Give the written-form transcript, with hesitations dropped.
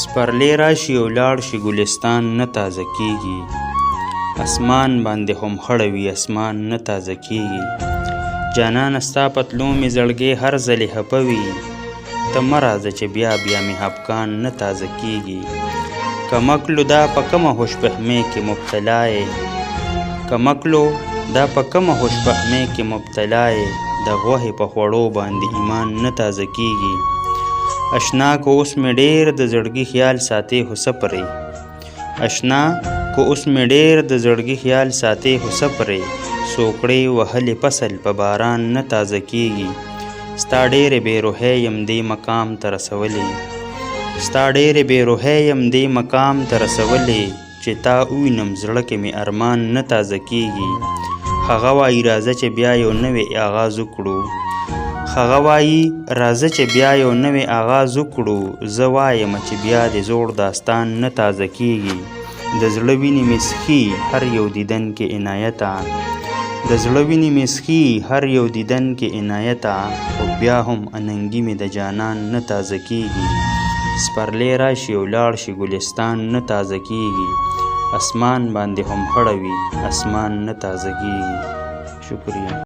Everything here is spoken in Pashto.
سپرلی راشي او لاړ شي ګلستان نه تازه کیږي. اسمان باندې هم خړه وي اسمان نه تازه کیږي. جانانه ستا په تلو مې زړګی هر ځلې خپه وي. ته مه راځه چې بیا بیا مې خفګان نه تازه کیږي. کمکلو دا په کومه خوشفهمۍ کې مبتلا یې. کمکلو دا په کومه خوشفهمۍ کې مبتلا یې. د غوښې په خوړو باندې ایمان نه تازه کیږي. اشنا که اوس مې ډېر د زړګي خیال ساتې خو څه پرې. اشنا که اوس مې ډېر د زړګي خیال ساتې خو څه پرې. سوکړې وهلې فصل په باران نه تازه کیږي. ستا ډېرې بې روحۍ یم دې مقام ته رسولې. ستا ډېرې بې روحۍ یم دې مقام ته رسولې. چې تا ووینم زړه کې مې ارمان نه تازه کیږي. هغه وایي راځه چې بیا یو نوی آغاز وکړو. هغه وایي راځه چې بیا یو نوی آغاز وکړو. زه وایم چې بیا دې زوړ داستان نه تازه کیږي. د زړه وینې مې څښي هر یو دیدن کې عنایته. د زړه وینې مې څښي هر یو دیدن کې عنایته. خو بیا هم اننګي مې د جانان نه تازه کیږي. سپرلی راشي او لاړ شي ګلستان نه تازه کیږي. اسمان باندې هم خړه وي اسمان نه تازه کیږي. شکریه.